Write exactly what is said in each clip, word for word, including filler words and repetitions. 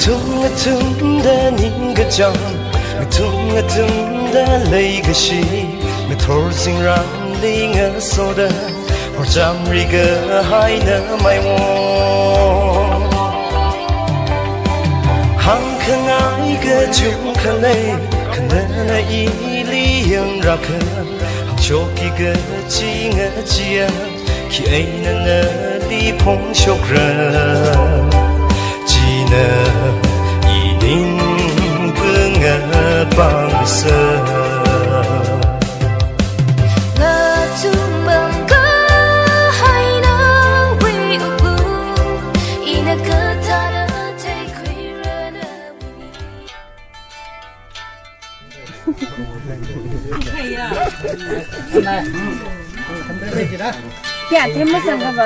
Ngathum ngathumda ningkachāng, ngathum ngathumda leikashi, ngathor zingrangli ngasoda, horcham rikahaina maiwo. Hāngkhangai kachungkha lei, khanana ili yangrakha, hāngshokki kachi ngachiya, khi eina nali phongshokra. China ining pungapangsa. Ngathum bangkahaina wui uklu, ina kathāda theikhuirana. Kya, themma sangkaba.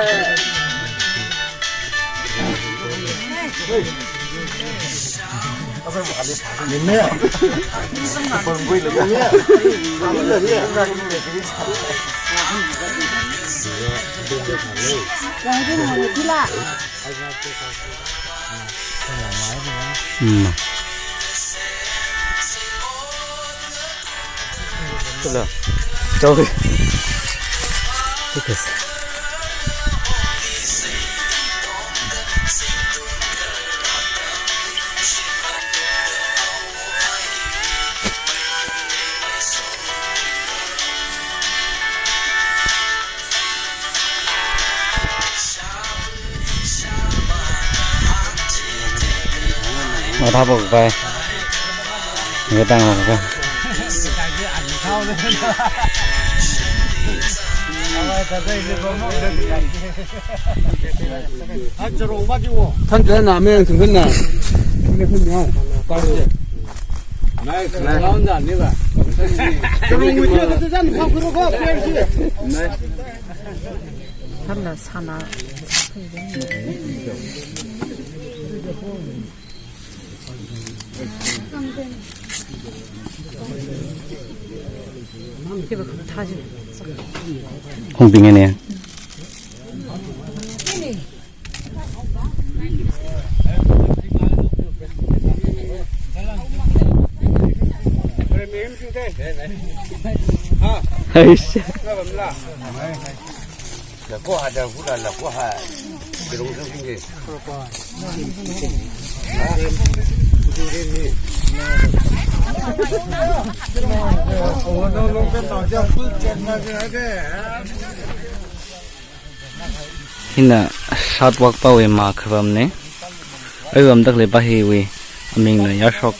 Wangkun wangkila. Mm. Hello. Sorry. Focus. Mathābok bai. Ngatang bok bai. Thank you, na, meng, thank you, na. Thank you, na. Nice. Nice. Thanla sana. Hong ping ne. Eish. Hina South Wakpa wui ma khavamne. Awui vamdakle pa hiwui amingna Yarshok.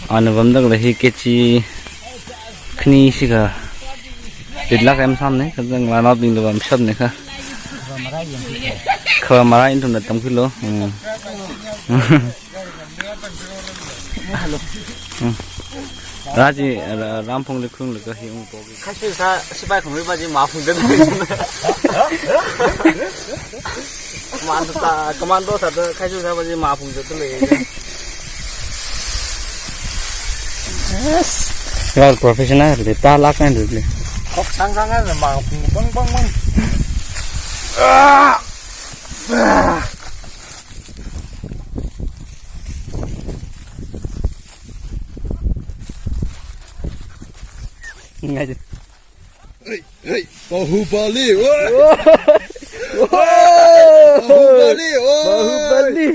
Ana vamdakle hi kg khani shikha rit lakh em samne, kazang lanabingla vamshapne kha. Kha mara intum na tamkhuilo. Hmm. Hmm. Raji, ra-, Ramphung le khung le ka hi ung pok. Khaisui sā, sipai khongri pa chi maphung de. Commando sā, commando sāda khaisui sā pa chi maphung de le. Yes. Well, professional de, ta lak ngan de. Kok sang sang ngan maphung bang bang bang. Ah! Ah! Ngai. Hey, hey, Bahubali, oi! Oi! Bahubali, oi! Bahubali!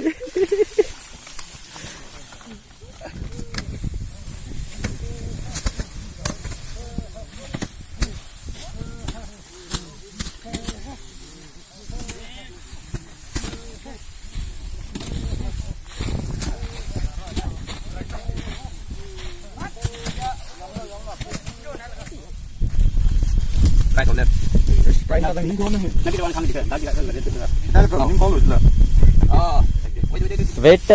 Wait.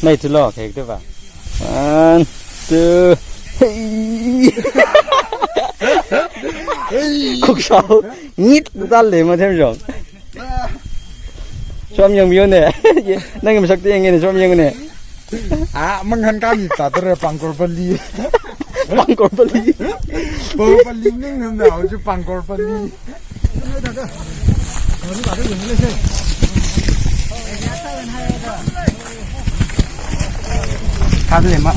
Mei, tu lo, kek tu ba. One, two, hey. Khuksao, ngit dal le ma them jong. Shom yangmiyo ne. Nang masak te yangni, shom yangne. Ah, manghan kami ta tere pangkor pali. Pangkor pali. Pangkor pali ning na, uji pangkor pali. Kādalei ma.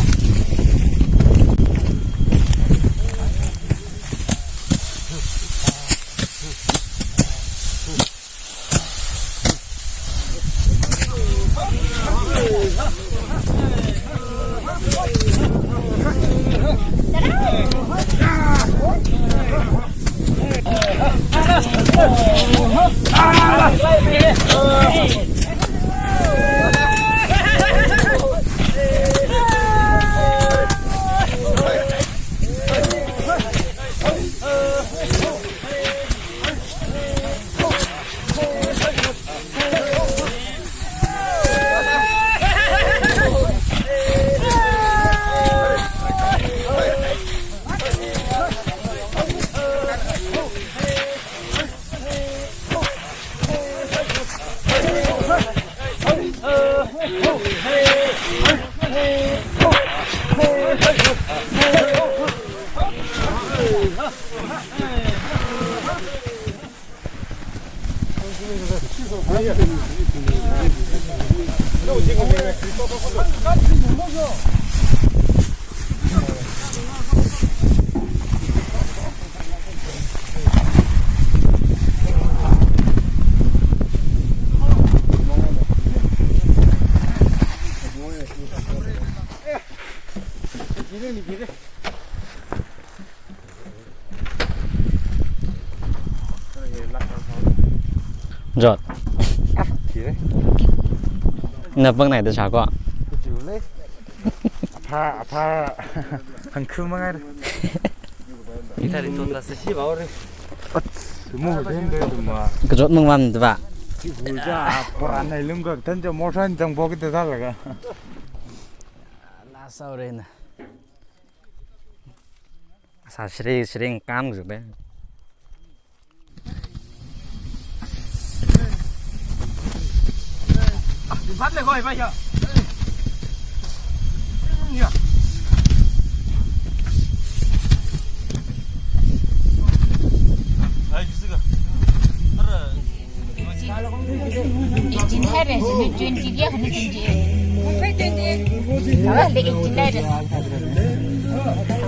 Jot. Napang nai da sako. Aphā, aphā. Hangkhu mangai. Itari ton da si baore. Ats, mo den de ma. Kajot mang wan da ba. Chihuja, poran nai lung ka, tan jo motion jang bo kita zalaga. La saure na. Sa shri, shri kam ju be. Eighteen haire, twenty dia, twenty eight. Awa, le eighteen haire.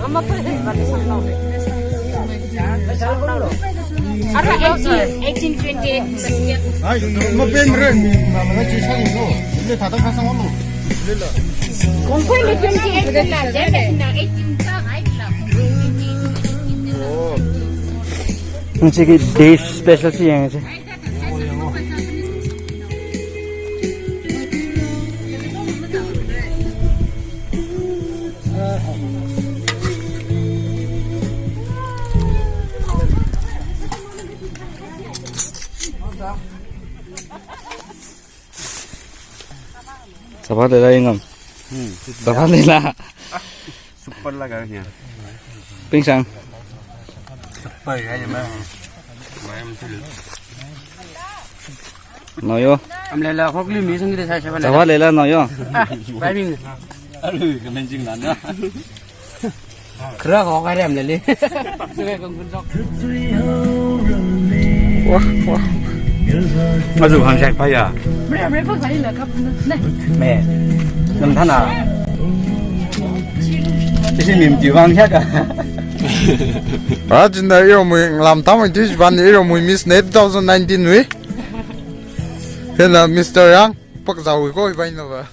Ama pun, ara eighteen, eighteen, twenty eight. Ai, mapen re, ma, ma, chi sang lo. Le thada kha sang lo. Le la. Kongkoi le twenty eight na, jana na eighteen ka, ai la. Oh. Nang chi ki day special chi yang chi. Saba de la ingam. Hmm. Saba de la. Super laga niya. Pingsang. Super ya, ya, ma. Mayam tulu. Noyo. Am lela hokli mi sung de sa sa bana. Saba lela noyo. Bai ming. Alu, kemenjing nana. Kra ko ka rem lele. Wah, wah. Azu hangshak phaya. Me. Nam thana. Isi mim ti hangshak a. Ajin da iro mui lam tam ti ban iro mui miss ne two thousand nineteen wui. Hena Mister Yang pak zau ko ibai na ba.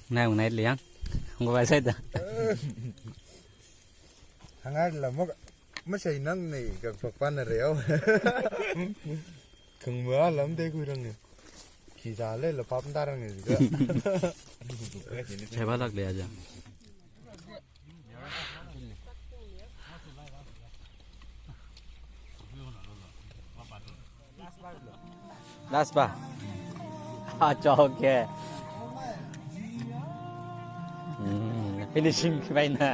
Nai, nai liang. Ngwa sai da. Hangai la mo, masai nang nei ka pakpan na reo. Kang ma lam de ku rang ni. Ki za le la pap nda rang ni ka. Sai ba lak le aja. Last ba. Ah, okay. Hmm, finishing kapai na.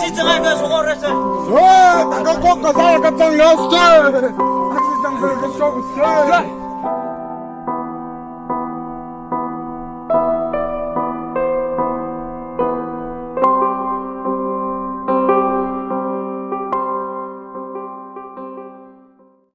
Shi zangai ka sokora sir. Sir, taka kok kasā kachang lo sir. Ashi zang sir, kachang sir.